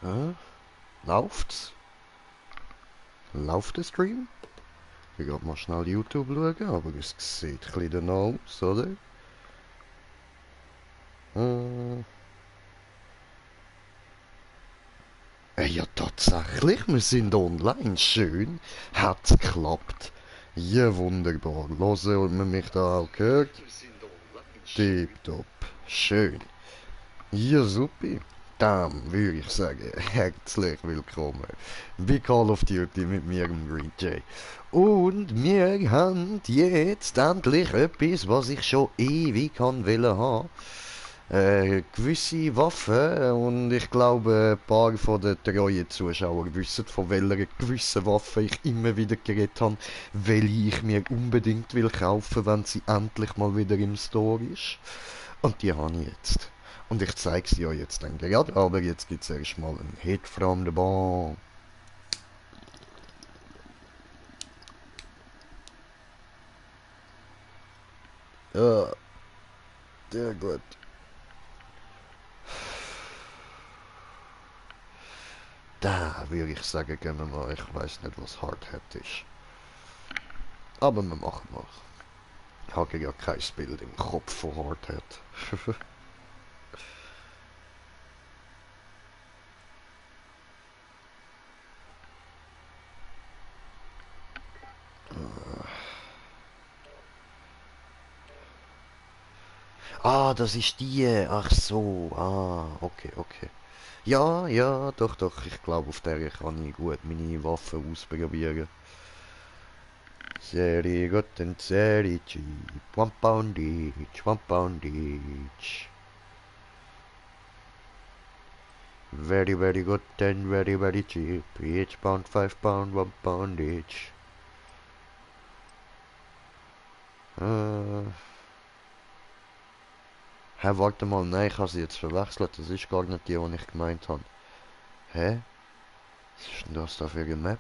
Hä? Läuft's? Läuft der Stream? Ich geh mal schnell YouTube schauen, aber es sieht ein bisschen danach aus, oder? Ja, tatsächlich, wir sind online. Schön. Hat's geklappt. Ja, wunderbar. Hören und man mich da auch gehört. Tipptopp. Schön. Ja, super. Dann würde ich sagen, herzlich willkommen bei Call of Duty mit mir, dem Green Jay. Und wir haben jetzt endlich etwas, was ich schon ewig wollte haben. Gewisse Waffen, und ich glaube, ein paar von den treuen Zuschauern wissen, von welcher gewissen Waffe ich immer wieder geredet habe, welche ich mir unbedingt will kaufen, wenn sie endlich mal wieder im Store ist. Und die habe ich jetzt. Und ich zeige sie euch jetzt dann gerade, aber jetzt gibt es erstmal einen Hit from the Ball. Ja, sehr gut. Da würde ich sagen, gehen wir mal. Ich weiß nicht, was Hardhead ist. Aber wir machen mal. Ich habe ja kein Bild im Kopf von Hardhead. Ah, das ist die. Ach so. Ah, okay, okay. Ja, ja, doch, doch. Ich glaube, auf der kann ich gut meine Waffen ausprobieren. Very good and very cheap. £1 each, £1 each. Very good and very cheap. Each pound, £5, £1 each. Hä, warte mal, nein, ich habe sie jetzt verwechselt. Das ist gar nicht die, die ich gemeint habe. Hä? Was ist denn das da für eine Map?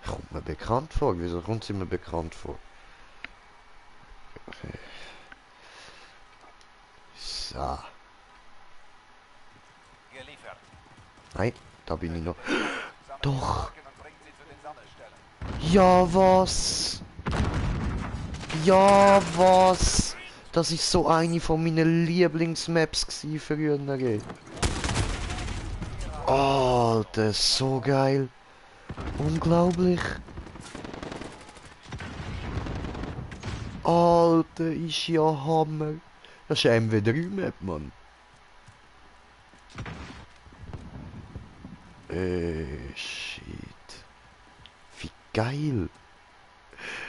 Kommt mir bekannt vor. Wieso kommt sie mir bekannt vor? Okay. So. Nein, da bin ich noch. Doch. Ja, was? Ja, was? Das ist so eine von meinen Lieblingsmaps früher. Alter, so geil. Unglaublich. Alter, ist ja Hammer. Das ist eine MW3-Map, Mann. Shit. Wie geil.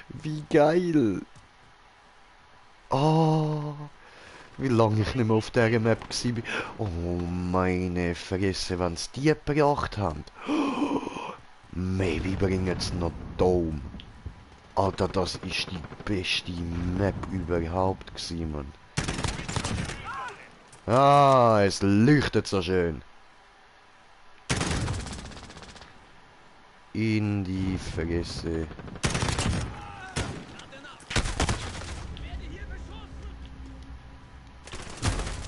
Wie geil. Oh, wie lange ich nicht mehr auf dieser Map war. Oh, meine Fresse, wenn sie die gebracht haben. Maybe bringen sie noch Dome. Alter, das ist die beste Map überhaupt gewesen, Mann. Ah, es leuchtet so schön. In die Fresse.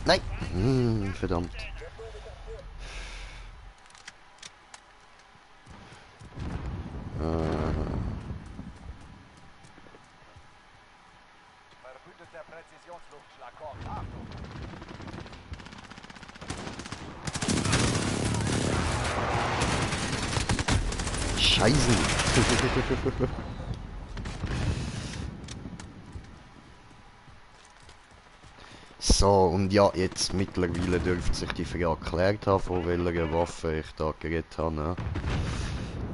Nein! Verdammt. Scheiße. So, und ja, jetzt mittlerweile dürfte sich die Frage geklärt haben, von welcher Waffe ich da geredet habe. Ne?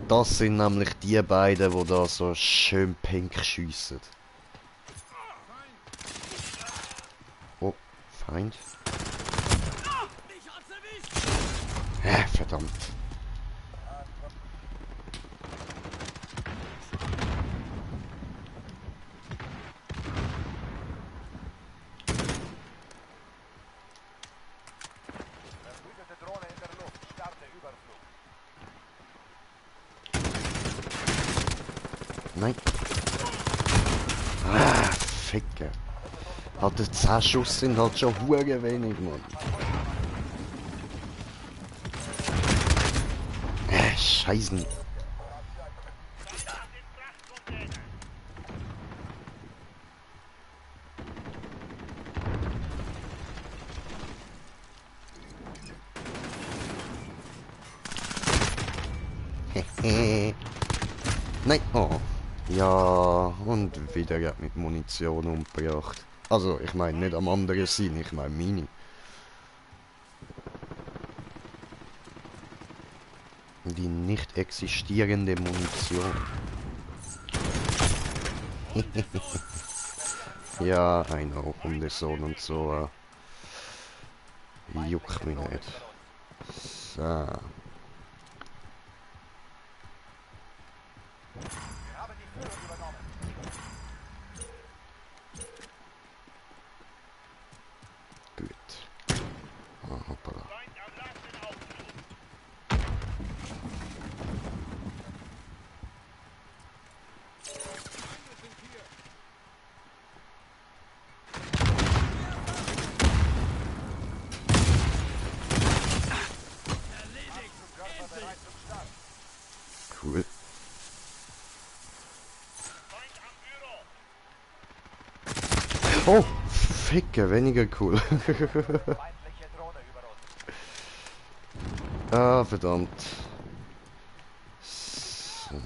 Das sind nämlich die beiden, die da so schön pink schiessen. Oh, Feind. Verdammt. Nein. Ficke. Halt, 10 Schuss sind halt schon hure wenig, Mann. Scheißen. Nein, oh. Ja, und wieder mit Munition umgebracht. Also, ich meine nicht am anderen Sinn, ich meine meine. Die nicht existierende Munition. Ja, einer Hundesohn und so. Juckt mich nicht. So. Gut. Ah, hoppala. Cool. Oh, Ficke, weniger cool. Ah, verdammt. So.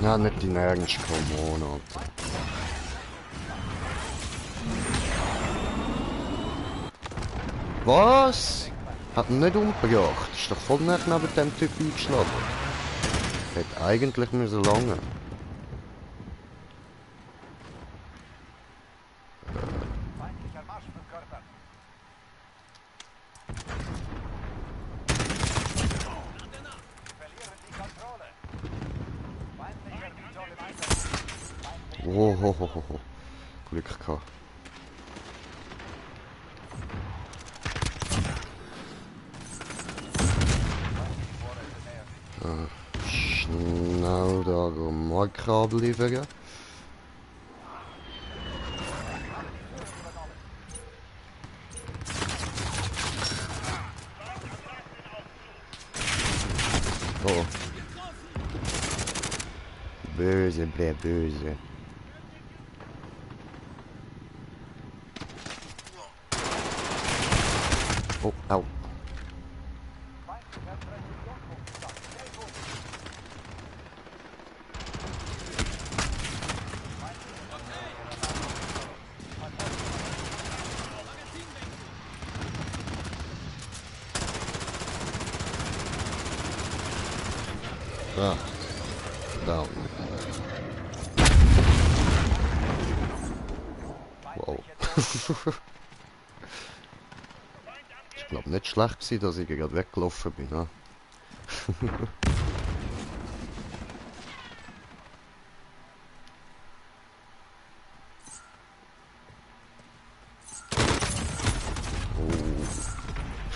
Na, nicht die nirgends kommen, Alter. Was? Hat ihn nicht umgebracht. Ist doch voll nach neben dem Typ eingeschlagen. Hätte eigentlich müssen lange. Oh, ho, ho, ho, ho. Glück gehabt. Schnell da Markkabel liefern. Oh. Böse, böse. Oh, au. Ah, down. Wow. Ich glaube nicht schlecht gewesen, dass ich gerade weggelaufen bin. Ne?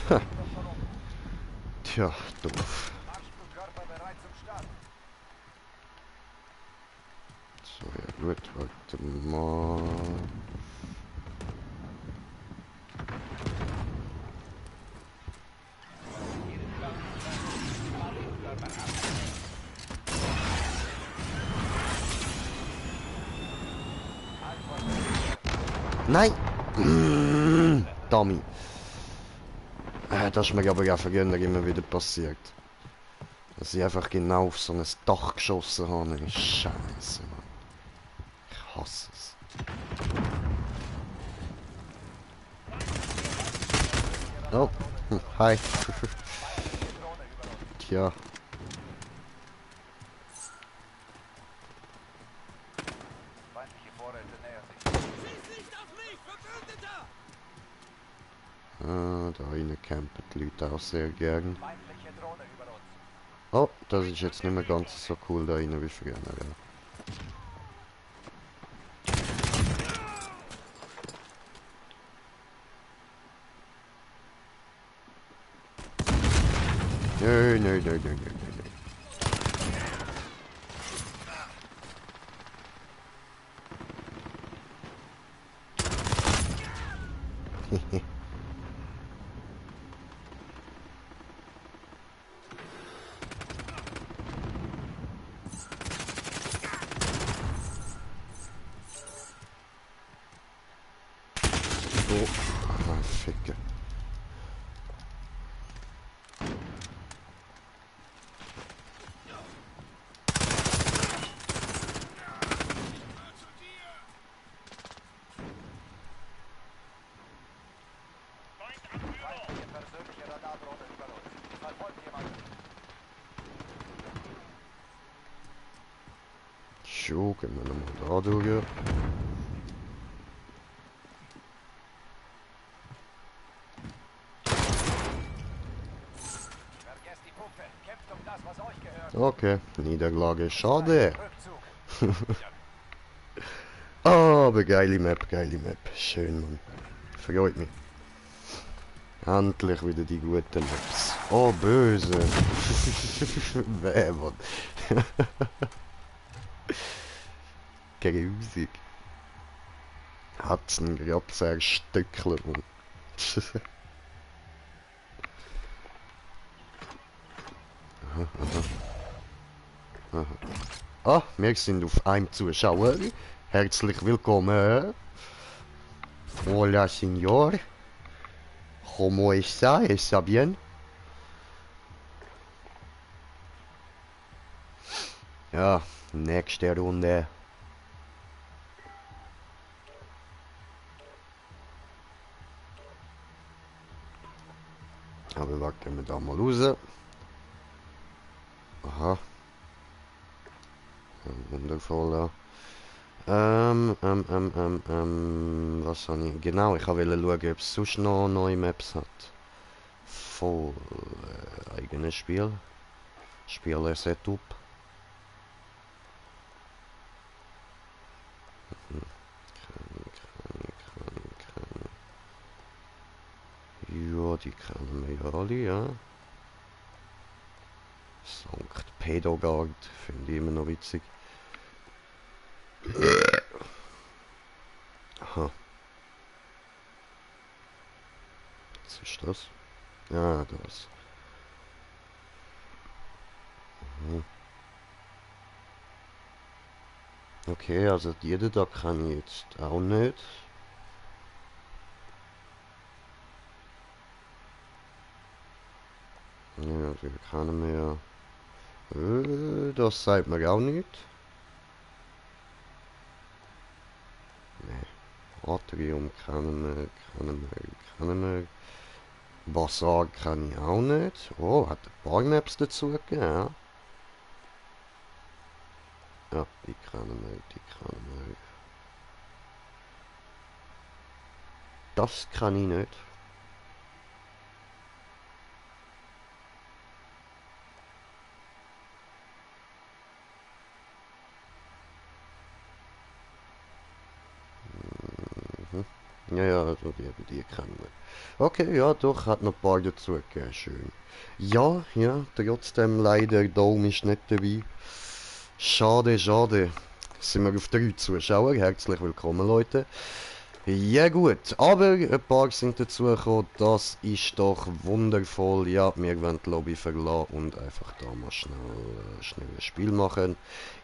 Oh. Tja, doof. So, ja gut, warte mal. Nein! Dummy. Das ist mir aber auch vergönnt immer wieder passiert. Dass ich einfach genau auf so ein Dach geschossen habe. Scheiße, Mann. Ich hasse es. Oh, hi. Tja. Ah, da rein campen die Leute auch sehr gern. Oh, das ist jetzt nicht mehr ganz so cool da rein wie früher. Ja. Nö, nö, nö, nö, nö, nö. Oh, ah, Ficke. So, gehen wir nochmal da durch. Okay, Niederlage, schade. Aber geile Map, geile Map. Schön, Mann. Freut mich. Endlich wieder die guten Maps. Oh, böse. Bäh, Mann. Grusig. Hat's einen grad zerstückelt, Mann. Ah, wir sind auf einem Zuschauer. Herzlich willkommen. Hola, Señor. ¿Cómo está? ¿Está bien? Ja, nächste Runde. Aber warten wir da mal raus. Aha. Wundervoll, was habe ich? Genau, ich wollte schauen, ob es sonst noch neue Maps hat. Voll eigenes Spiel. Spieler-Setup. Ja, die kennen wir ja alle, ja. Sankt Pedogard, finde ich immer noch witzig. Aha. Was ist das? Ah, das. Mhm. Okay, also jede da kann ich jetzt auch nicht. Ja, wir können mehr. Das sagt mir auch nicht. Nee. Atrium kennen wir. Bassar kann ich auch nicht. Oh, hat ein paar Maps dazu gegeben, ja. Ja, die kennen wir, die kennen wir. Das kann ich nicht. Mhm. Ja, ja, also die kennen wir. Okay, ja, doch, hat noch ein paar dazu gegeben, schön. Ja, ja, trotzdem leider Dome ist nicht dabei. Schade, schade. Sind wir auf 3 Zuschauer. Herzlich willkommen, Leute. Ja gut, aber ein paar sind dazu gekommen. Das ist doch wundervoll. Ja, wir wollen die Lobby verlassen und einfach da mal schnell ein Spiel machen.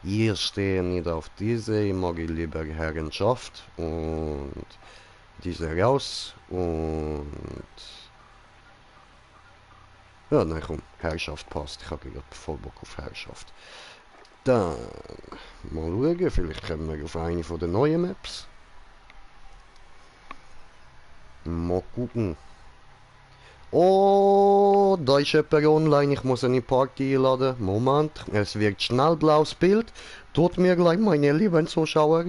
Ihr steht nicht auf diese, ich mag lieber Herrenschaft und diese raus und ja, nein komm, Herrschaft passt. Ich habe gerade voll Bock auf Herrschaft. Dann mal schauen, vielleicht kommen wir auf eine von den neuen Maps. Mal gucken. Oh, da ist jemand online. Ich muss eine Party einladen. Moment, es wird schnell blaues Bild. Tut mir gleich, meine lieben Zuschauer.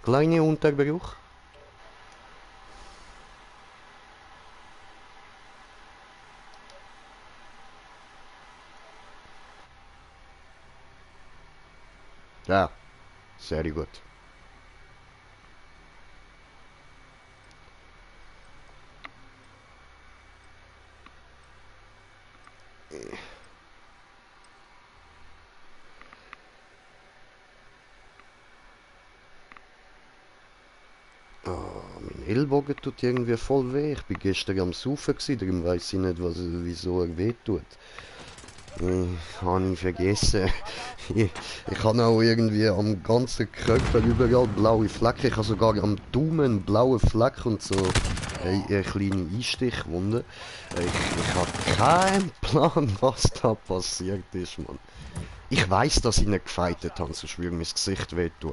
Kleine Unterbruch. Ja, sehr gut. Oh, meine Ellbogen tut irgendwie voll weh. Ich bin gestern am Saufen gewesen, darum weiss ich nicht, wieso er weh tut. Habe ich vergessen. Ich habe auch irgendwie am ganzen Körper überall blaue Flecken. Ich habe sogar am Daumen einen blauen Fleck und so eine kleine Einstichwunde. Ich habe keinen Plan, was da passiert ist, Mann. Ich weiss, dass ich nicht gefightet habe, sonst würde mein Gesicht wehtun.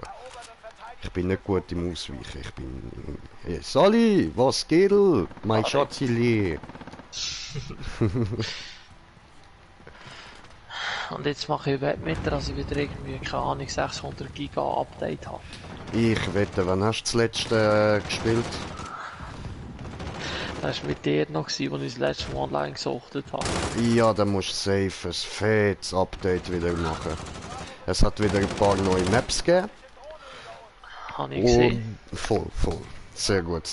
Ich bin nicht gut im Ausweichen. Ich bin... Hey, Sally, was geht? Mein Schatzili. Und jetzt mache ich Wettmeter, dass ich wieder irgendwie, keine Ahnung, 600 Giga Update habe. Ich wette, wann hast du das letzte gespielt? Das war mit dir noch, als ich das letzte Mal online gesuchtet habe. Ja, dann musst du safe ein fettes Update wieder machen. Es hat wieder ein paar neue Maps gegeben. Habe ich gesehen. Voll. Sehr gut.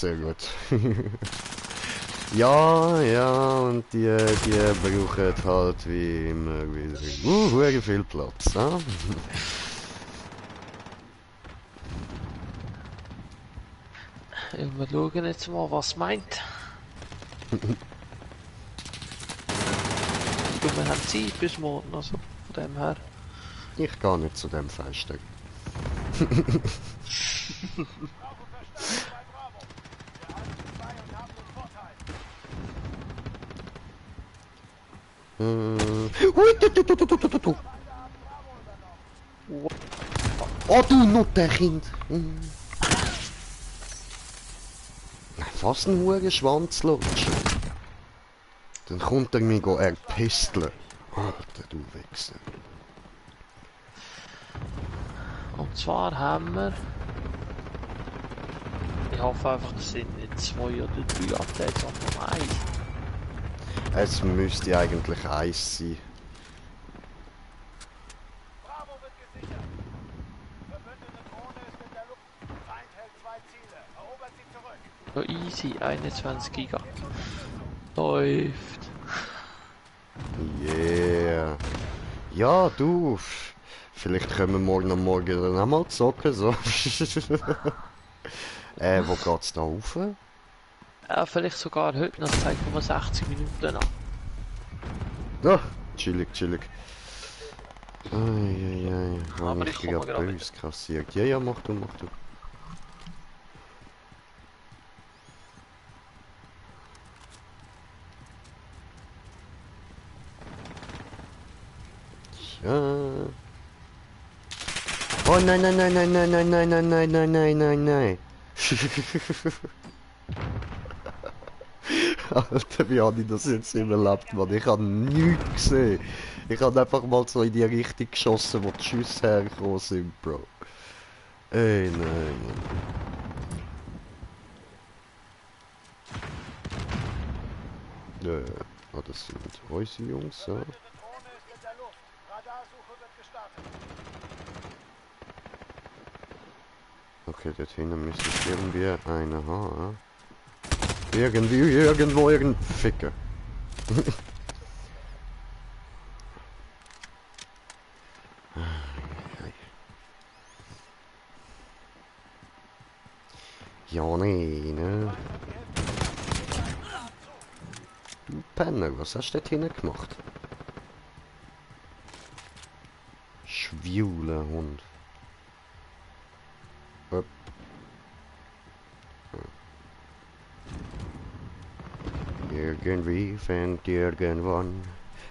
Ja, und die brauchen halt wie immer wieder viel Platz, ne? Wir schauen jetzt mal, was meint. Wir haben Zeit bis morgen, also von dem her. Ich gehe nicht zu dem Fenster. Oh du Nutterkind! Was ein hoher Schwanzlutsch. Dann kommt er mich erpisteln. Alter, du Wichser. Und zwar haben wir... Ich hoffe einfach, es sind nicht 2 oder 3 Updates, sondern 1. Es müsste eigentlich 1 sein. Bravo wird gesichert. Verbündete Drohne ist in der Luft. Feind hält 2 Ziele. Erobert sie zurück. So easy, 21 Giga. Läuft. Yeah. Ja, du. Vielleicht können wir morgen am Morgen dann auch mal zocken, so. Wo geht's da rauf? Ja, vielleicht sogar heute, das zeigt nur 60 Minuten an. Ja, chillig. Eieiei, Aber ich komme gerade böse kassiert. Ja, mach du. Ja. Oh nein. Alter, wie habe ich das jetzt überlebt, Mann? Ich habe nichts gesehen. Ich habe einfach mal so in die Richtung geschossen, wo die Schüsse hergekommen sind, Bro. Ey, nein, Mann. Das sind unsere Jungs, ja. Verbündete Drohne ist in der Luft. Radarsuche wird gestartet. Okay, dort hinten müsste ich irgendwie einen haben. Irgendwo. Ficken. Ja, nee, ne? Du Penner, was hast du dort hinten gemacht? Schwuler Hund. Upp. Irgendwie fängt irgendwann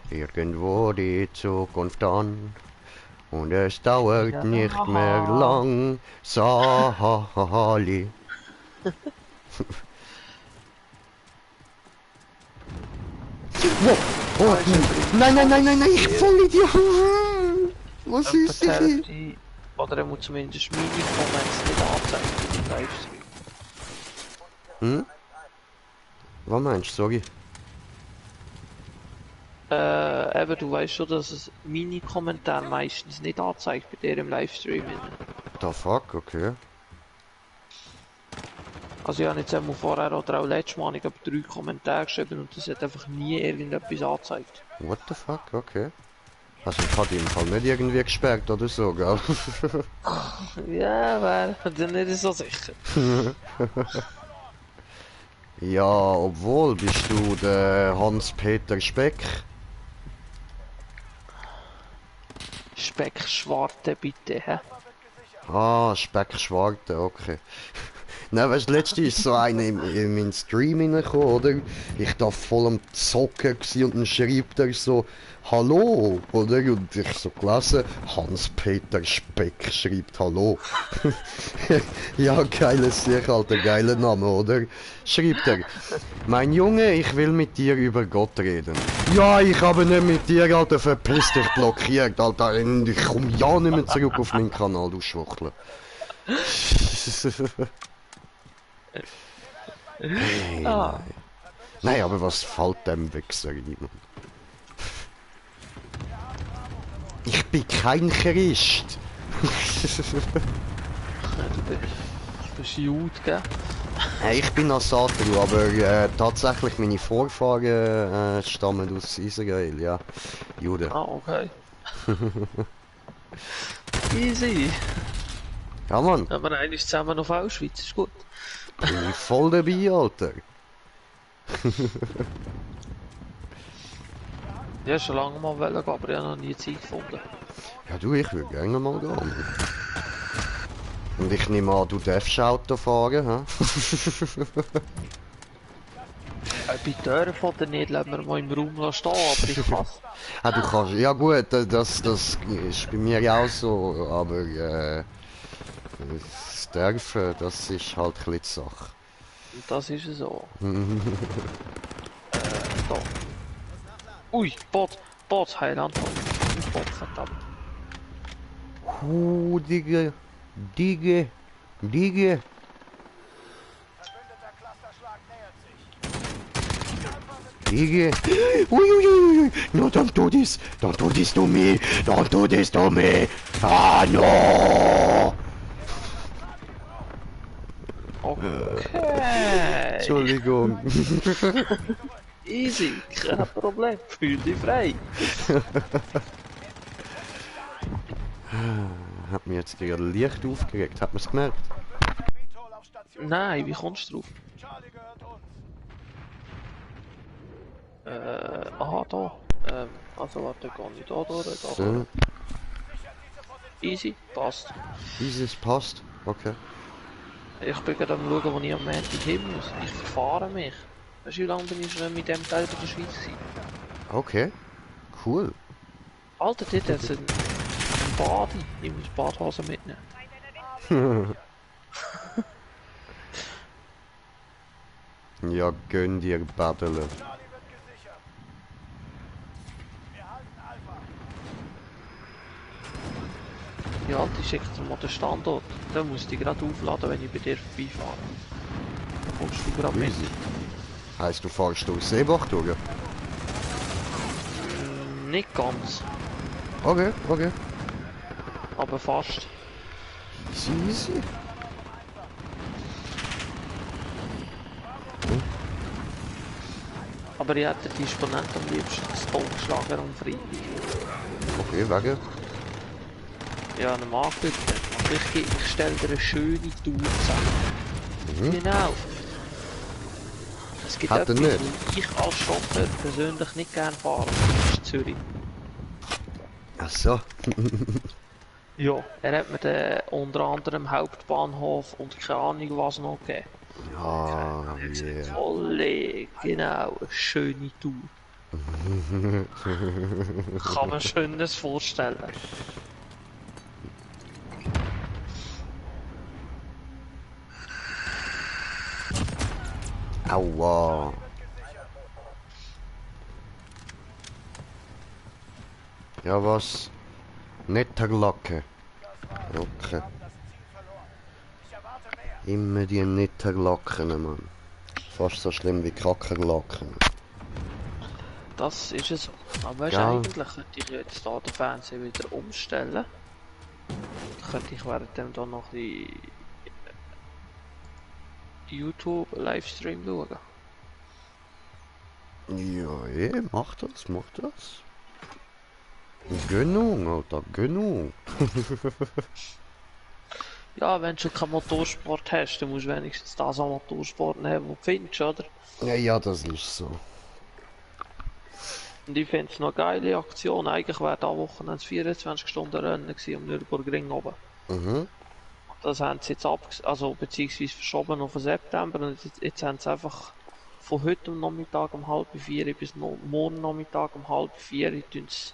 irgendwo die Zukunft an. Und es dauert Ja. nicht mehr lang, Sali. Wow. Oh, nein, ich voll Idiot. Was ist Etwa das? die Hälfte, oder er muss zumindest Mini-Comments nicht anzeigen im Livestream. Hm? Was meinst du, sorry? Eben, du weißt schon, dass es Mini-Kommentar meistens nicht anzeigt bei dir im Livestream. The fuck, okay. Also ich habe jetzt einmal vorher oder auch letztes Mal, ich habe 3 Kommentare geschrieben und das hat einfach nie irgendetwas angezeigt. What the fuck, okay. Also ich hatte im Fall nicht irgendwie gesperrt oder so, gell? Ja, aber bin nicht so sicher. Ja, obwohl, bist du der Hans-Peter Speck? Speckschwarte bitte, hä? Ah, Speck-Schwarte, okay. Nein, weißt du, letztens ist so einer in meinen Stream reingekommen, oder? Ich da voll am Zocken gsi und dann schreibt er so, Hallo, oder? Und ich so gelesen, Hans-Peter Speck schreibt Hallo. Ja, geiles Sieg, Alter, geiler Name, oder? Schreibt er, mein Junge, ich will mit dir über Gott reden. Ja, ich habe nicht mit dir, Alter, verpiss dich, blockiert, Alter. Ich komm ja nicht mehr zurück auf meinen Kanal, du Schwuchtel. Hey, Ah, nein. Nein, aber was fällt dem Wichser ein, Mann? Ich bin kein Christ. du bist Jude, gell? Ich bin Asatru, aber tatsächlich meine Vorfahren stammen aus Israel, ja. Juden. Ah, okay. Easy. Ja, Mann. Haben wir eigentlich zusammen auf Auschwitz, ist gut. Bin ich voll dabei, Alter. Ja, schon lange mal wollen, aber ich habe noch nie Zeit gefunden. Ja, du, ich würde gerne mal gehen. Und ich nehme an, du darfst Auto fahren, hä? Bei Dörfern oder nicht, lassen wir mal im Raum stehen, aber ich kann's. Ah, du kannst. Ja gut, das ist bei mir auch so, aber das Dürfen, das ist halt ein bisschen die Sache. Und das ist es so. Da. Ui, Bot, Heiland. Bot, verdammt. Digga, Digga, Digga. Verbündeter Clusterschlag nähert sich. Digga. Uiuiui. No, don't do this. Don't do this to me. Don't do this to me. Ah, no. Okay. Entschuldigung. Easy, kein Problem. Fühl dich frei. Hat mich jetzt gerade leicht aufgeregt. Hat man es gemerkt? Vitol auf Station. Nein, wie kommst du drauf? Charlie gehört uns. Aha, da. Also warte, gar nicht da durch, da So. Sichert diese Position. Easy, passt. Dieses passt. Okay. Ich bin gerade am schauen, wo ich am Montag hin muss. Ich verfahre mich. Weißt du, wie lange bin ich schon mit dem Teil von der Schweiz gewesen? Okay. Cool. Alter, dort hat es einen Badi. Ich muss Badhose mitnehmen. Ja, gönn dir Baddele. Charlie wird gesichert. Wir halten Alpha. Ja, Alter, ich schicke dir mal den Standort. Den musst du gerade aufladen, wenn ich bei dir vorbeifahre. Dann kommst du gerade mit. Easy. Heißt, du fahrst durch Seebach durch? Nicht ganz, Okay, okay. aber fast. Easy, easy. Aber ich hätte die Disponent am liebsten das Totschlager am Freitag. Okay, wegen. Ja, eine Marke. Aber ich stelle dir eine schöne Tour zusammen. Genau. Es gibt Hat er etwas, nicht? wo ich als Chauffeur persönlich nicht gerne fahre. Das ist Zürich. Ach so. Ja. Er hat mir den, unter anderem Hauptbahnhof und keine Ahnung was noch gegeben. Ah, yeah. Tolle, genau, eine schöne Tour. Kann man Schönes vorstellen. Aua. Ja, was? Netter Lacke. Okay. Ich erwarte mehr. Immer die Netterglacken, Mann. Fast so schlimm wie Kackerglacken. Das ist es. Aber weißt, Ja. eigentlich könnte ich jetzt da den Fernseher wieder umstellen. Dann könnte ich währenddem da noch die YouTube Livestream schauen. Ja, mach das, mach das. Gönnung, Alter, Gönnung. Ja, wenn du schon keinen Motorsport hast, dann musst du wenigstens das an Motorsport nehmen, was du findest, oder? Ja, ja, das ist so. Und ich finde es noch eine geile Aktion. Eigentlich wäre da Wochenende 24-Stunden-Rennen gewesen am Nürburgring oben. Mhm. Das haben sie jetzt also beziehungsweise verschoben auf den September und jetzt haben sie einfach von heute am Nachmittag um 3:30 bis morgen Nachmittag um 3:30 tun sie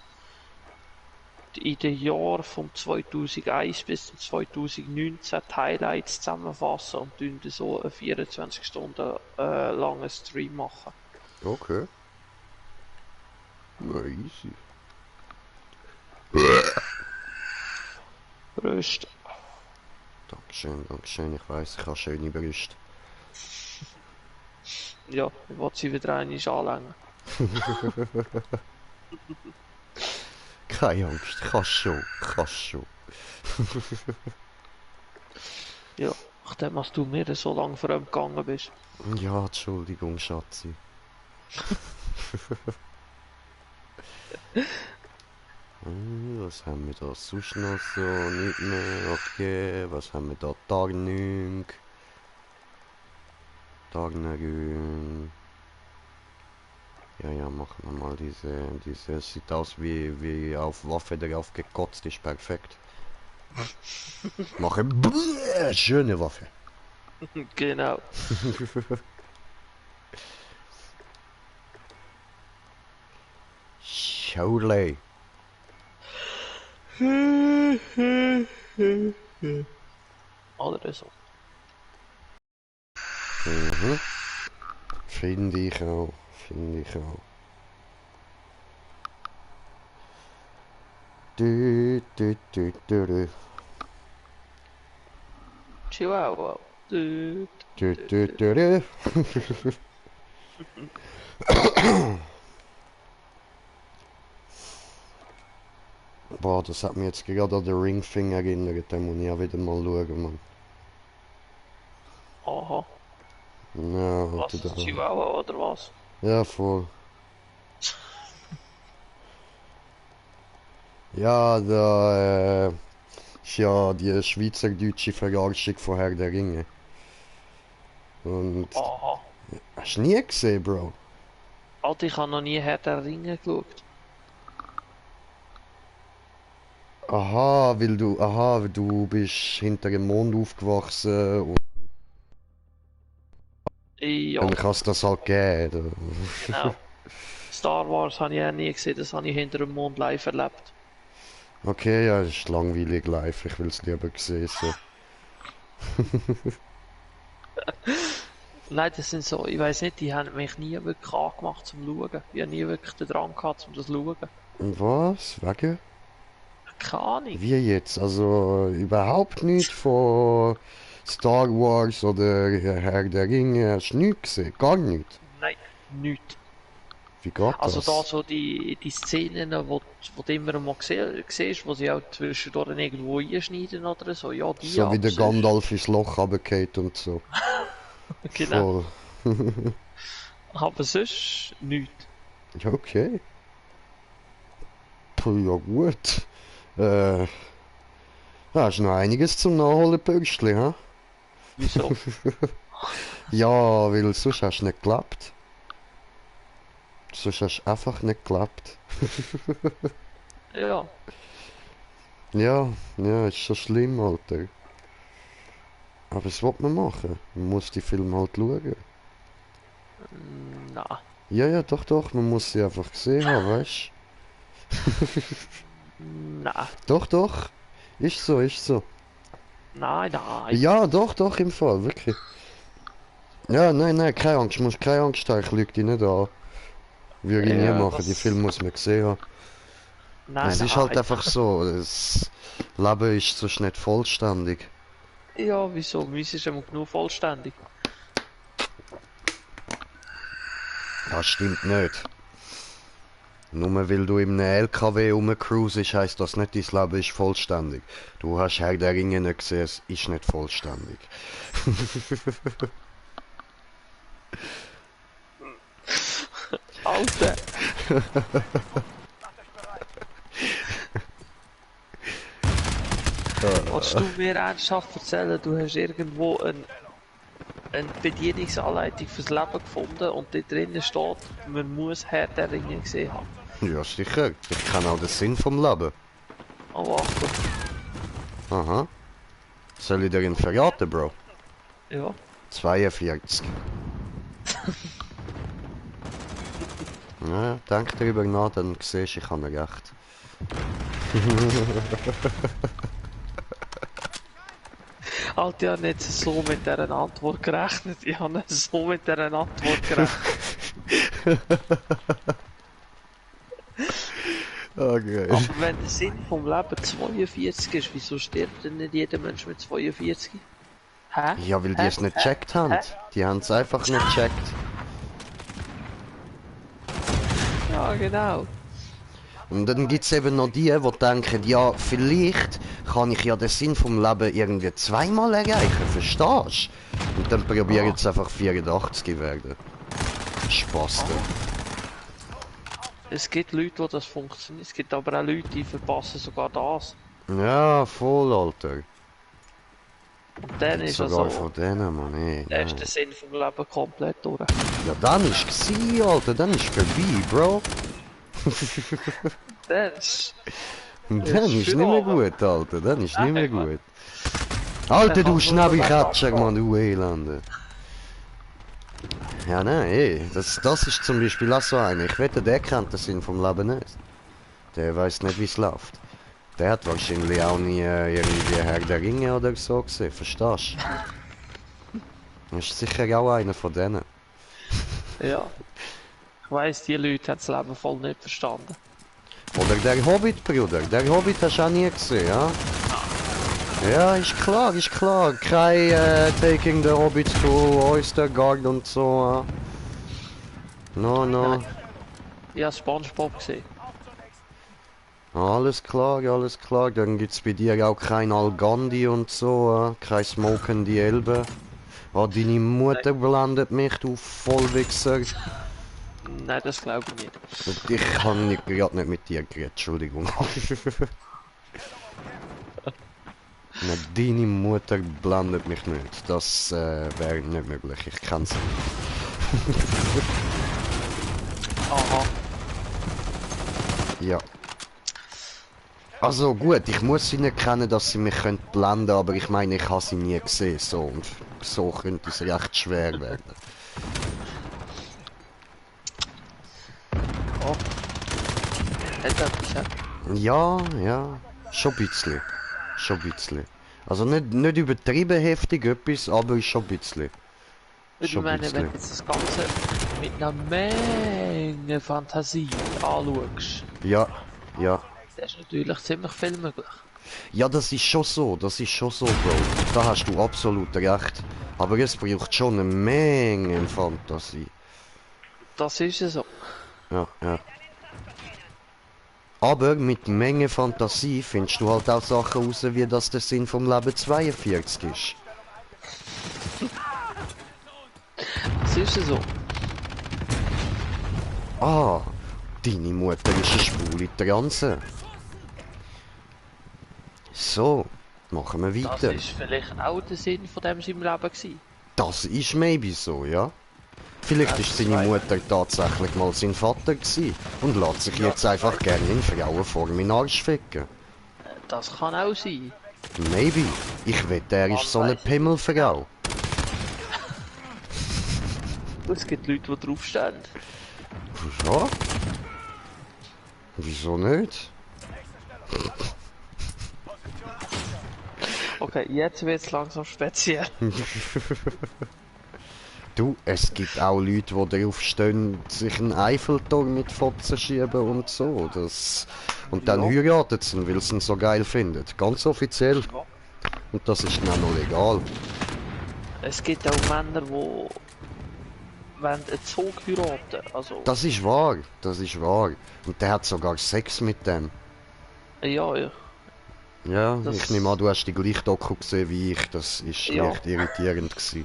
in den Jahren von 2001 bis zum 2019 die Highlights zusammenfassen und tun so einen 24 Stunden langen Stream machen. Okay. Na, easy. Prost. Dankeschön, Dankeschön. Ich weiss, ich habe schöne Brüste. Ja, ich wollte sie wieder einmal anlängen. Keine Angst, kannst schon, kannst schon. Ja, nachdem was du mir so lange fremd gegangen bist. Ja, Entschuldigung, Schatzi. Was haben wir da sonst noch so? Nicht mehr, okay. Was haben wir da? Tarnung. Tarnung. Ja, ja, machen wir mal diese. Sieht aus wie auf Waffe drauf gekotzt, ist perfekt. Mache schöne Waffe. Genau. Schaulee. Oder so. Mhm. Finde ich auch. Finde ich auch. Du, du, du, du, du. Chihuahua. Du. Du, du, du, du. Boah, das hat mich jetzt gerade an den Ringfing erinnert, den muss ich auch wieder mal schauen, Mann. Aha. Ja, Was oder ist da. Chihuahua oder was? Ja, voll. Ja, da ist ja die schweizerdeutsche Verarschung von Herr der Ringe. Und Aha. hast du nie gesehen, Bro? Alter, ich habe noch nie Herr der Ringe geschaut. Aha, du bist hinter dem Mond aufgewachsen und Ja, dann kannst du das halt geben. genau. Star Wars habe ich ja nie gesehen, das habe ich hinter dem Mond live erlebt. Okay, ja, das ist langweilig live, ich will es lieber sehen, so. Nein, das sind so, ich weiß nicht, die haben mich nie wirklich angemacht zum Schauen. Ich habe nie wirklich den Drang gehabt, zum das zu schauen. Was? Wegen? Keine Ahnung. Wie jetzt? Also überhaupt nicht von Star Wars oder Herr der Ringe, hast du nichts gesehen? Gar nicht? Nein, nichts. Wie geht Also da das? so die Szenen, wo du immer mal siehst, wo sie auch zwischendurch irgendwo einschneiden oder so, ja, die So wie aber der sonst, Gandalf ins Loch runtergeht und so. genau, Voll. aber sonst nichts. Ja, okay. Puh, ja gut. Ja, hast noch einiges zum Nachholen, Pürstli, hä? Wieso? Ja, weil sonst hast du nicht geklappt. Sonst hast du einfach nicht geklappt. Ja, Ja, ja, ist schon schlimm, Alter. Aber was will man machen? Man muss die Filme halt schauen. na, Ja, ja, doch, doch, man muss sie einfach gesehen haben, weißt na, Doch, doch. Ist so, ist so. nein, nein. Ja, doch, doch, im Fall, wirklich. Ja, nein, nein, keine Angst, musst keine Angst haben, ich lüge dich nicht an. Würde ich nie Ja, machen, die Filme muss man gesehen haben. nein, Es ist nein. halt einfach so, das Leben ist sonst nicht vollständig. Ja, wieso? Meins ist immer genug vollständig. Das stimmt nicht. Nur weil du in einem LKW rumcruisest, heisst das nicht, dein Leben ist vollständig. Du hast Herr der Ringe nicht gesehen, es ist nicht vollständig. Alter! Willst du mir ernsthaft erzählen, du hast irgendwo eine Bedienungsanleitung fürs Leben gefunden und da drinnen steht, man muss Herr der Ringe gesehen haben. Ja, sicher. Ich kenne auch den Sinn vom Leben. Oh, Achtung. Aha. Soll ich dir ihn verraten, Bro? Ja. 42. Ja, denk darüber nach, dann siehst du, ich habe recht. Alter, ich habe nicht so mit dieser Antwort gerechnet. Ich habe nicht so mit dieser Antwort gerechnet. Okay. Aber wenn der Sinn vom Leben 42 ist, wieso stirbt denn nicht jeder Mensch mit 42? Hä? Ja, weil die es nicht gecheckt haben. Die haben es einfach nicht gecheckt. Ja, genau. Und dann gibt es eben noch die, die denken, ja, vielleicht kann ich ja den Sinn vom Leben irgendwie zweimal erreichen, verstehst du? Und dann probieren sie einfach 84 werden. Spaß. Es gibt Leute, die das funktioniert. Es gibt aber auch Leute, die verpassen sogar das. Ja, voll, Alter. Und dann ist Sogar also, von denen, Mann, ey. der ist der Sinn vom Leben komplett durch. Ja, dann ist gsi, Alter, dann ist vorbei, Bro. Das Dann ist nicht mehr gut, Alter, dann ist nicht mehr gut. Alter, du Schnabelkatscher, Mann, du Elende. Ja, nein, ey, das ist zum Beispiel auch so einer. Ich wette, der kennt den Sinn vom Leben nicht. Der weiß nicht, wie es läuft. Der hat wahrscheinlich auch nie irgendwie Herr der Ringe oder so gesehen, verstehst du? Das ist sicher auch einer von denen. Ja. Ich weiss, die Leute haben das Leben voll nicht verstanden. Oder der Hobbit, Bruder. Der Hobbit hast du auch nie gesehen, ja? Ja, ist klar, ist klar. Kein Taking the Hobbit to Oyster Garden und so. No, no. Ich habe SpongeBob gesehen. Alles klar, alles klar. Dann gibt's bei dir auch kein Algandi und so, kein Smokende Elbe. Oh, deine Mutter blendet mich, du Vollwichser. Nein, das glaube ich nicht. Und ich kann gerade nicht mit dir geredet, Entschuldigung. Nein, deine Mutter blendet mich nicht. Das wäre nicht möglich, ich kenne sie nicht. Aha. Ja. Also gut, ich muss sie nicht kennen, dass sie mich blenden können, aber ich meine, ich habe sie nie gesehen, so, und so könnte es recht schwer werden. Oh. Hat etwas, ja? Ja, ja, schon ein bisschen. Schon ein bisschen. Also nicht übertrieben heftig etwas, aber schon ein bisschen. Ich Schon ein meine, wenn du bisschen. jetzt das Ganze mit einer Menge Fantasie anschaust, Ja, ja. dann ist natürlich ziemlich viel möglich. Ja, das ist schon so, Bro. Da hast du absolut recht. Aber es braucht schon eine Menge Fantasie. Das ist ja so. Ja, ja. Aber mit Menge Fantasie findest du halt auch Sachen raus, wie das der Sinn vom Leben 42 ist. Das ist ja so. Ah, deine Mutter ist eine schwule Transe. So, machen wir Das weiter. ist vielleicht auch der Sinn von dem seinem Leben gewesen. Das ist maybe so, ja. Vielleicht ist seine Mutter tatsächlich mal sein Vater gewesen und lässt sich jetzt einfach gerne in Frauenform in den Arsch ficken. Das kann auch sein. Maybe. Ich wette, er ist so eine Pimmelfrau. Es gibt Leute, die draufstehen. Ja? Wieso nicht? Okay, jetzt wird es langsam speziell. Du, es gibt auch Leute, die darauf stehen, sich einen Eiffelturm mit Fotzen schieben und so. Und dann heiraten sie ihn, weil sie ihn so geil finden. Ganz offiziell. Und das ist dann auch noch legal. Es gibt auch Männer, die wollen einen Zug heiraten. Also, Das ist wahr, das ist wahr. Und der hat sogar Sex mit dem. ja, ja. Ja, Das- ich nehme an, du hast die gleiche Doku gesehen wie ich. Das ist Ja. echt irritierend gewesen.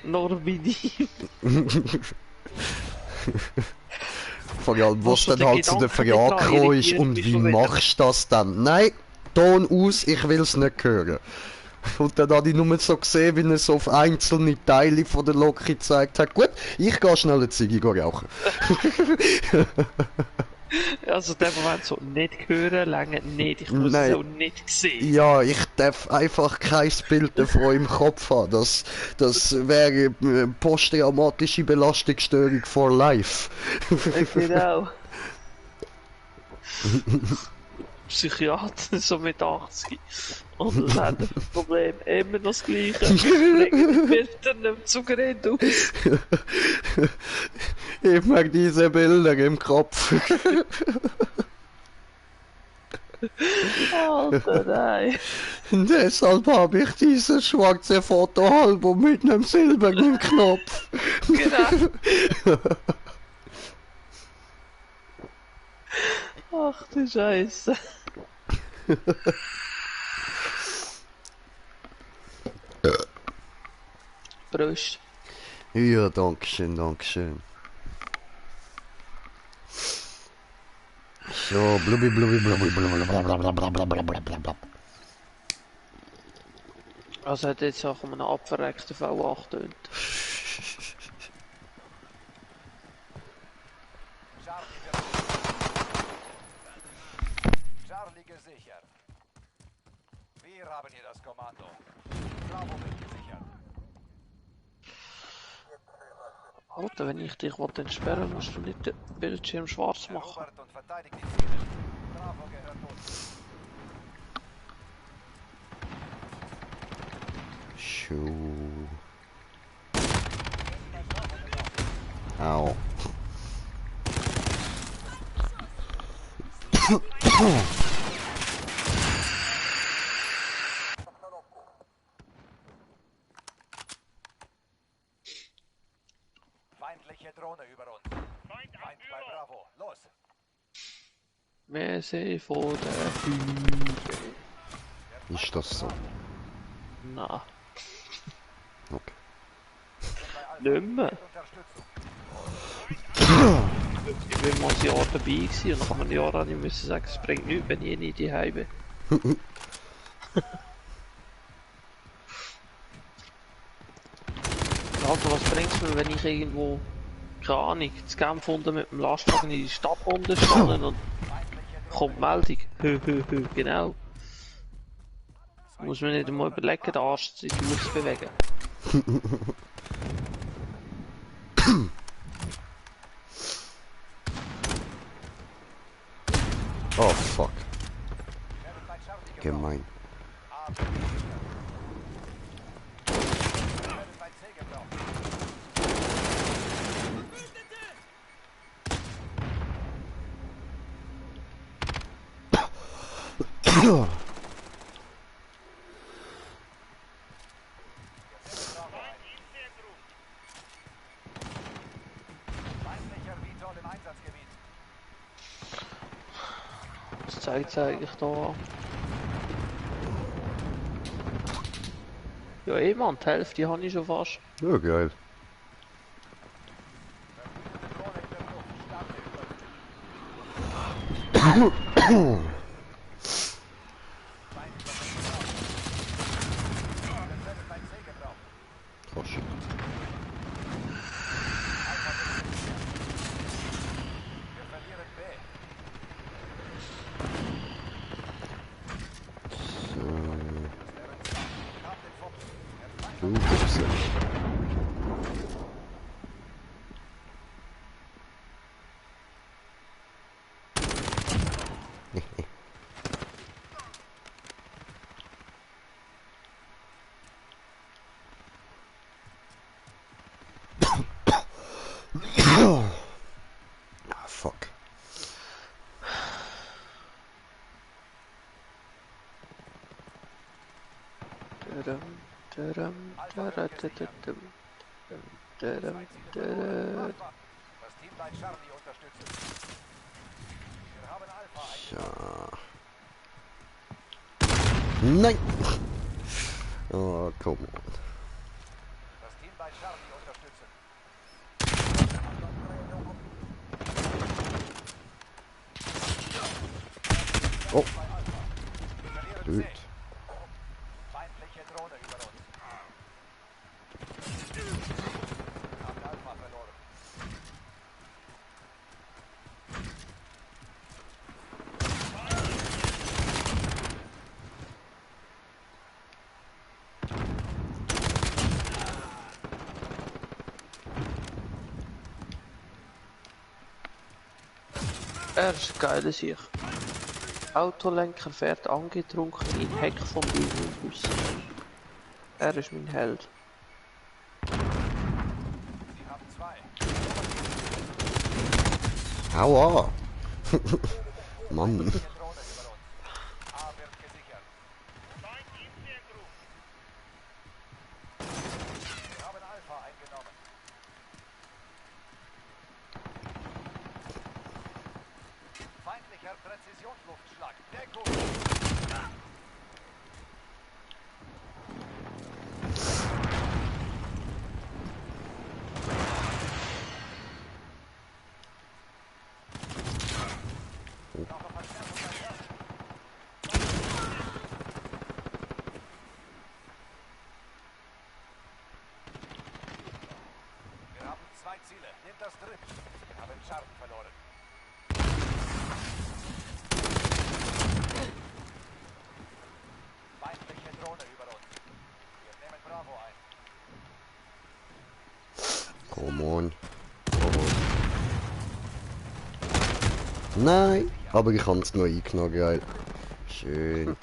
Nur bei dir. Vor allem, was Hast du dann den halt zu der Gedanken Frage nicht dran? gekommen ist, Irritiert und mich wie schon wieder. machst du das dann? Nein, Ton aus, ich will's nicht hören. Und dann habe ich nur so gesehen, wie er so auf einzelne Teile von der Lok gezeigt hat. Gut, ich gehe schnell eine Ziege rauchen. Also der Moment so nicht hören, lange nicht, ich muss es auch nicht sehen. Ja, ich darf einfach kein Bild davon im Kopf haben. Das wäre posttraumatische Belastungsstörung for life. Genau. Psychiater so mit 80. Und das hat das Problem immer noch das Gleiche. Bringen die Bilder nicht zum Gerät aus. Ich mag diese Bilder im Kopf. Alter, nein. Deshalb habe ich dieses schwarze Fotoalbum mit einem silbernen Knopf. Genau. Ach du Scheiße. Prost. Ja, dankeschön, dankeschön. So, blubbi, blubbi, blubbi, blubbi, blablabla. Also hat jetzt auch um einen abverreckten V8 tönt. Charlie gesichert. Wir haben hier das Kommando. Bravo wird gesichert. Alter, wenn ich dich entsperren will, musst du nicht den Bildschirm schwarz machen. Erobert und verteidigt die Ziele. Bravo gehört uns. Schuh. Au. Feindliche Drohne über uns. Feind bei Bravo. Los. Wir sind von der Führe. Ist das so? Na, Okay. nicht mehr. Ich bin mal ein Jahr dabei gewesen und nach einem Jahr habe ich müssen sagen, es bringt nichts, wenn ich nicht daheim bin. Also was bringt es mir, wenn ich irgendwo, keine Ahnung, das Genf unten mit dem Lastwagen in die Stadt unten stehe und kommt Meldung, genau. Muss man nicht einmal überlegen, den Arsch sich durchzubewegen. Oh, fuck. Gemein. Das zeigt eigentlich da. Ja, eh Mann, die Hälfte habe ich schon fast. Ja, geil. Oh shit. So. Du bist ja. Ah, fuck. Das Team bei Charlie unterstützen. Wir haben Alpha eingenommen. Ja. Nein! Oh, come on. Das Team bei Charlie unterstützen. Oh. Gut. Feindliche Drohne über uns. Haben Alpha verloren. Er ist ein geiler Sieg. Autolenker fährt angetrunken in Heck vom Bus. Er ist mein Held. Sie haben zwei. Aua! Mann. Feindliche Drohne über uns. A wird gesichert. Wir haben Alpha eingenommen. Feindlicher Präzisionsluftschlag. Deckung. Noch Verstärkung erhört. Wir haben zwei Ziele. Nehmt das dritte. Wir haben Schaden verloren. Feindliche Drohne über uns. Wir nehmen Bravo ein. Come on. Come on. Nein! Aber ich habe es noch eingenommen, geil. Schön.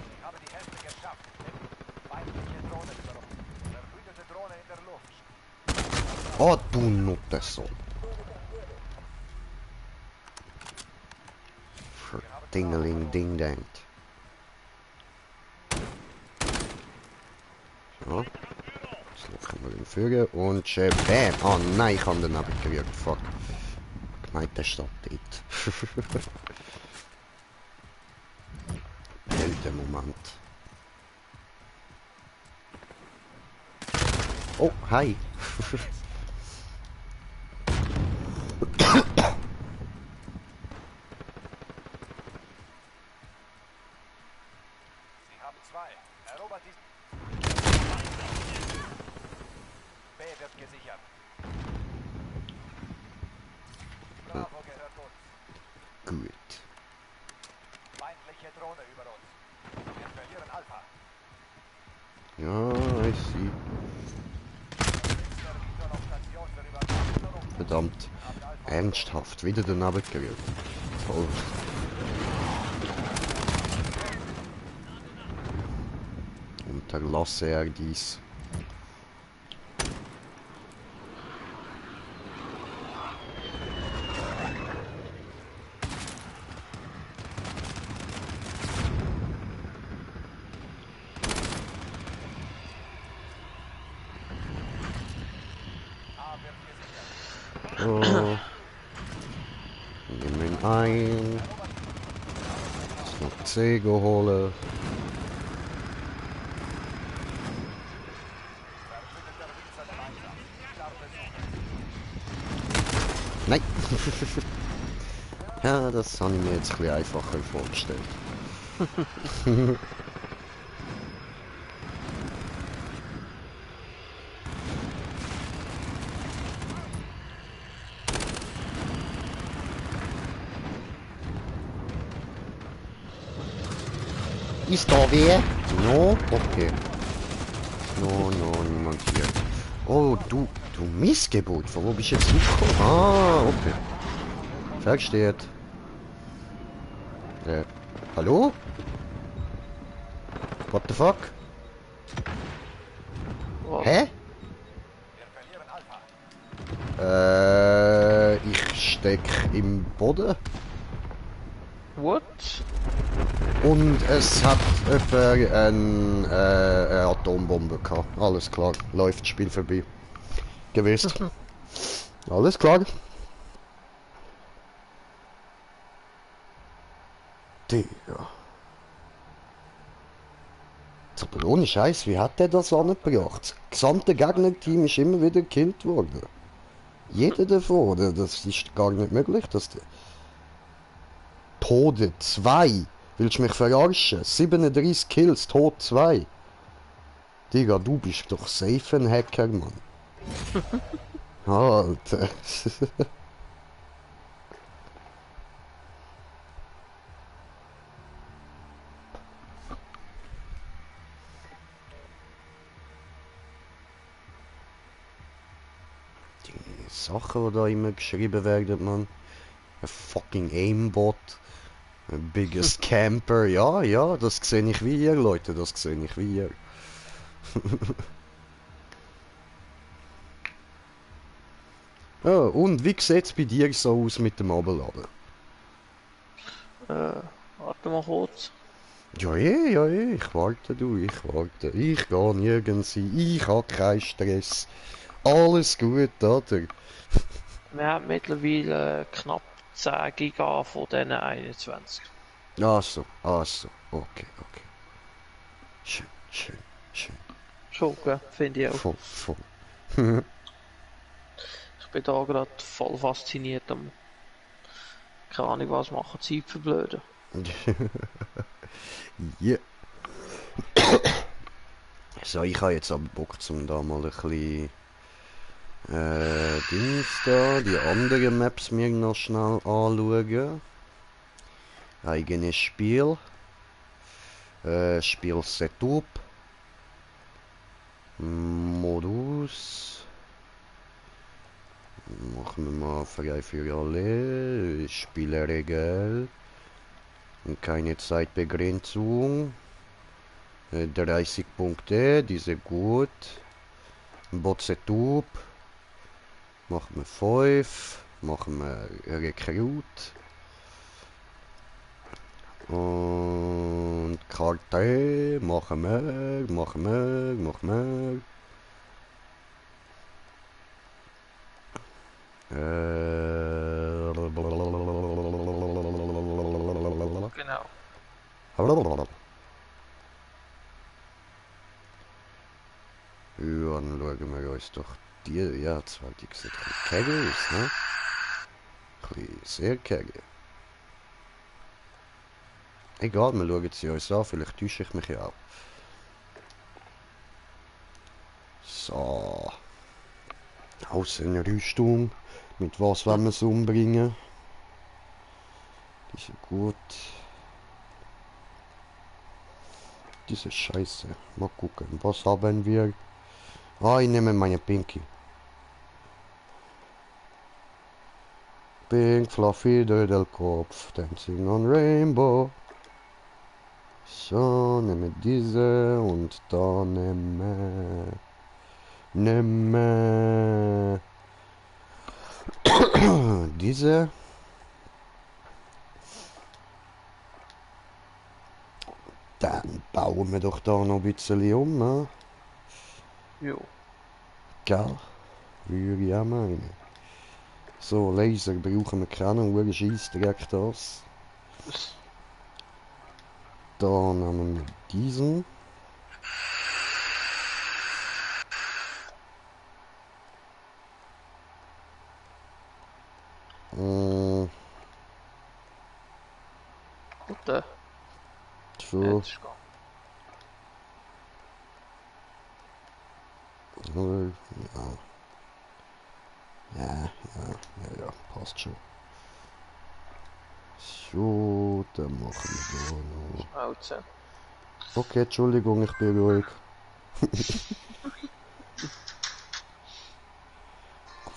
Ich habe die Hälfte geschafft. Feindliche Drohne über uns. Verbündete Drohne in der Luft. Oh, du Nuttersohn. Dingeling Ding Dang. So. Jetzt laufen wir den Führer und bam. Oh nein, ich habe den abgekriegt. Fuck. Gemeint, der steht dort. Moment. Oh, hi. Sie haben zwei. Erobert die... B wird gesichert. Bravo gehört uns. Gut. Feindliche Drohne über uns. Wir verlieren Alpha. Ja, ich sehe. Der Visor auf Station für Überwachung. Verdammt. Ernsthaft, wieder den abgekriegt. Toll. Unterlasse er dies. A wird gesichert. Oh. Nehmen ihn ein. Jetzt noch C geholt. Verbündeter Visor im Einsatz. Scharfe Suche. Nein. Ja, das habe ich mir jetzt ein bisschen einfacher vorgestellt. Ist da wer? No? Okay. No, niemand hier. Oh, du Missgebot. Von wo bist du jetzt gekommen? Ah, okay. Versteht. Hallo? What the fuck? Was? Hä? Wir verlieren Alpha. Ich steck im Boden. What? Und es hat jemand eine Atombombe gehabt. Alles klar. Läuft das Spiel vorbei. Gewesen. Alles klar. Digga. Aber ohne Scheiß, wie hat der das angebracht? Das gesamte Gegnerteam ist immer wieder gekillt worden. Jeder davon, oder? Das ist gar nicht möglich, dass der... Tode 2. Willst du mich verarschen? 37 Kills, Tod 2. Digga, du bist doch safe ein Hacker, Mann. Alter. Die Sachen, die da immer geschrieben werden, Mann. Ein fucking Aimbot. Ein biggest Camper. Ja, ja, das sehe ich wie ihr, Leute. Das sehe ich wie ihr. Ja, und wie sieht es bei dir so aus mit dem Abladen? Warte mal kurz. Ja, ich warte, du, ich warte. Ich gehe nirgends hin, ich habe keinen Stress. Alles gut, oder? Wir haben mittlerweile knapp 10 Giga von diesen 21. Ach so, okay, okay. Schön, schön, schön. Schon, gell? Finde ich auch. Voll, voll. Ich bin da gerade voll fasziniert am, keine Ahnung was machen, Zeit verblöden. Ja. So, ich habe jetzt aber Bock, zum da mal ein bisschen Dings da, die anderen Maps mir noch schnell anschauen. Eigenes Spiel. Spiel Setup. Modus. Machen wir mal frei für alle. Spielregel. Keine Zeitbegrenzung. 30 Punkte, diese gut. Bot Setup. Machen wir 5. Machen wir Rekrut. Und Karte machen wir. Genau. Ja, dann schauen wir uns doch die, ja, zwar die sieht ein bisschen kegel aus, ne? Ein bisschen sehr kegel. Egal, wir schauen sie uns an, vielleicht täusche ich mich ja auch. So. Außenrüstung. Mit was wollen wir es umbringen? Die sind gut. Diese Scheiße. Mal gucken. Was haben wir? Ah, ich nehme meine Pinky. Pink, Fluffy, Dödelkopf, Dancing on Rainbow. So, nehme diese und dann nehme diese. Dann bauen wir doch da noch ein bisschen um, ne? Jo. Gell? Würde ich auch meinen. So, Laser brauchen wir keinen, nur scheiß direkt das. Dann haben wir diesen. Gut, So. jetzt ist Ja. Ja, passt schon. So, dann machen wir da noch. Schnauze. Okay, Entschuldigung, ich bin ruhig.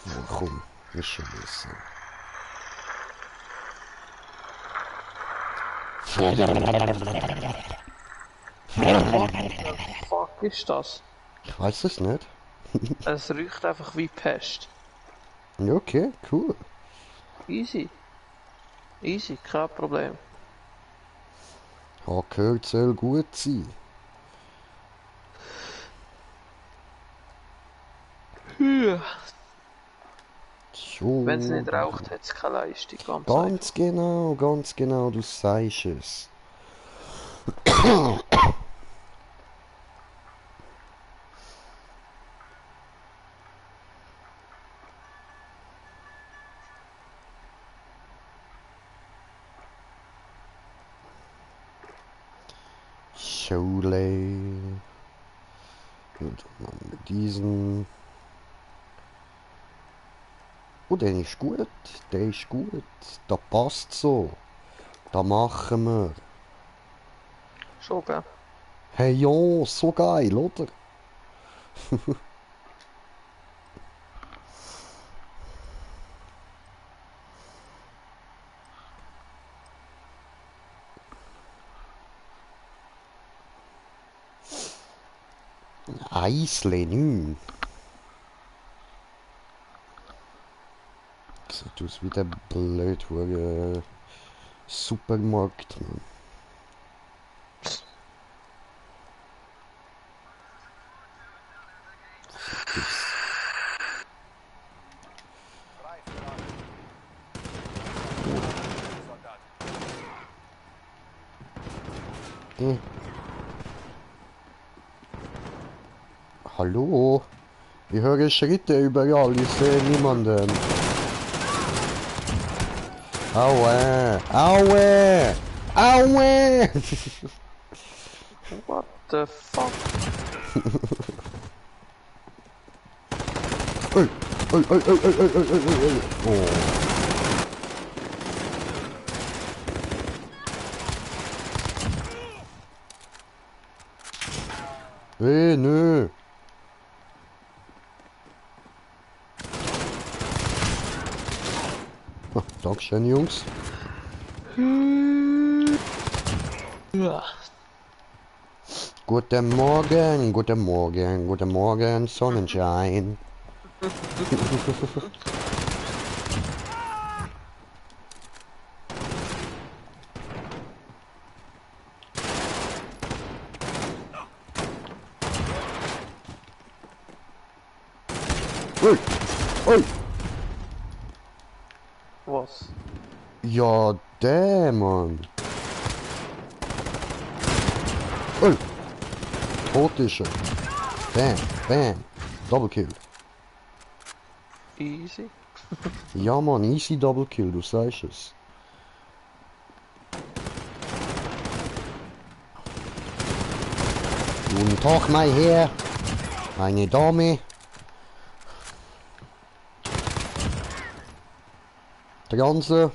Oh, komm, ist schon besser. Fuck ist das? Ich weiß es nicht. Es riecht einfach wie Pest. Ja, okay, cool. Easy. Easy, kein Problem. Habe gehört, soll gut sein. So. Wenn es nicht raucht, hat es keine Leistung. Ganz genau, du sagst es. Schule. Und dann mit diesen. Oh, der ist gut. Der ist gut. Da passt so. Da machen wir. Schon, gell? Hey ja, so geil, oder? Eisle, nü. Sieht aus wie der blöd Supermarkt, Mann. Frei für alle. Soldat. Hm. Hallo? Ich höre Schritte überall, ich sehe niemanden. Aue! Aue! Aue! What the fuck? Oi, oi, oi, oi, oi, oi, oi, oi, oi. Oh. Nö. Ah, Dankeschön, Jungs. Ja. Guten Morgen, guten Morgen, guten Morgen, Sonnenschein. Ui, ui. Was? Ja, der Mann. Ui. Tot ist er. Bam, bam. Double Kill. Easy. Ja, Mann, easy Double Kill, du sagst es. Guten Tag, mein Herr. Meine Dame. Der ganze.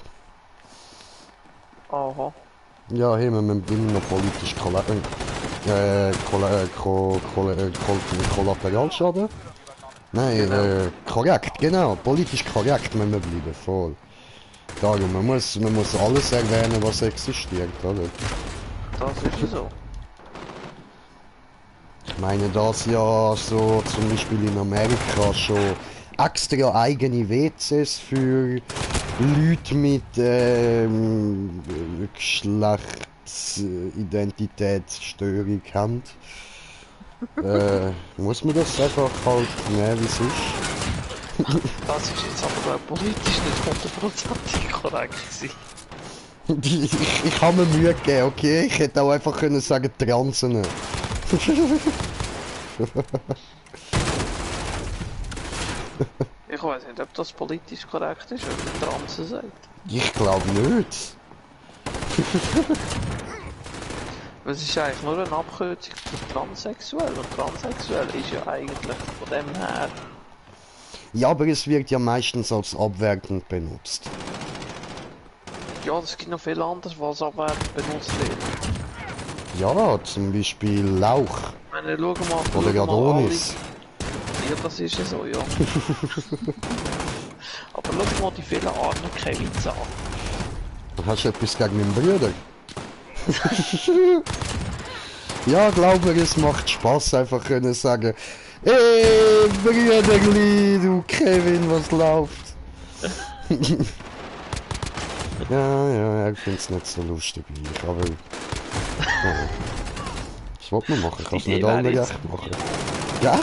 Aha. Ja, hier wir immer noch politisch Kollateralschaden. Nein, Genau. korrekt, genau. Politisch korrekt müssen wir bleiben, voll. Darum, man muss alles erwähnen, was existiert, oder? Das ist ja so. Ich meine, dass ja so zum Beispiel in Amerika schon extra eigene WCs für Leute mit Geschlechtsidentitätsstörung haben. Muss man das einfach halt nehmen, wie es ist. Das ist jetzt aber glaub, politisch nicht hundertprozentig korrekt gewesen. Ich habe mir Mühe gegeben, okay? Ich hätte auch einfach können sagen Transen. Ich weiß nicht, ob das politisch korrekt ist, wenn man Transen sagt. Ich glaube nicht. Weil es ist eigentlich nur eine Abkürzung für transsexuell und transsexuell ist ja eigentlich von dem her. Ja, aber es wird ja meistens als abwertend benutzt. Ja, es gibt noch viel anderes, was aber benutzt wird. Ja, zum Beispiel Lauch Ich meine, schau mal, oder schau mal Adonis. alle. Ja, das ist ja so, ja. Aber schau mal die vielen armen Kevins an. Hast du etwas gegen meinen Bruder? Ja, glaube ich, es macht Spaß, einfach können sagen, hey, Brüderli, du Kevin, was läuft? ja, er findet es nicht so lustig wie ich, aber... Ja. Was wollte man machen? Ich kann es nicht allen recht machen. Ja?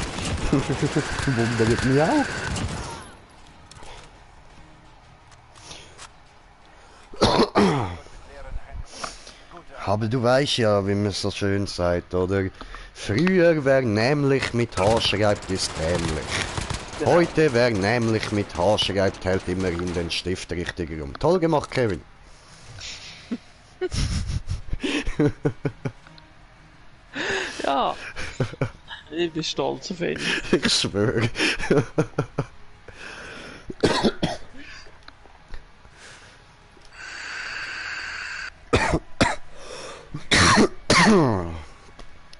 Wundert mich auch. Aber du weißt ja, wie man so schön sagt, oder? Früher wer nämlich mit H schreibt, ist dämlich. Genau. Heute wer nämlich mit H schreibt, hält immerhin den Stift richtig rum. Toll gemacht, Kevin. Ja. Ich bin stolz auf ihn. Ich schwöre.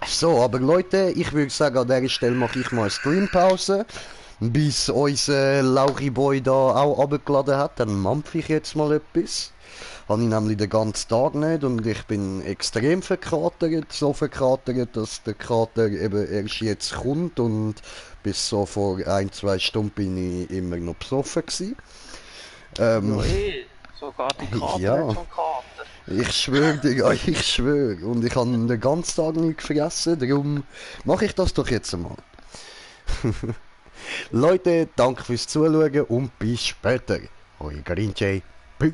So, aber Leute, ich würde sagen, an dieser Stelle mache ich mal eine Streampause. Bis unser Lauri-Boy da auch runtergeladen hat, dann mampfe ich jetzt mal etwas. Habe ich nämlich den ganzen Tag nicht und ich bin extrem verkatert. So verkatert, dass der Kater eben erst jetzt kommt und bis so vor 1-2 Stunden bin ich immer noch besoffen gewesen. Sogar die Kater Ja. hat schon Kater. Ich schwöre dir, ich schwöre. Und ich habe den ganzen Tag nichts vergessen, darum mache ich das doch jetzt einmal. Leute, danke fürs Zuschauen und bis später. Euer Garinche. Peace.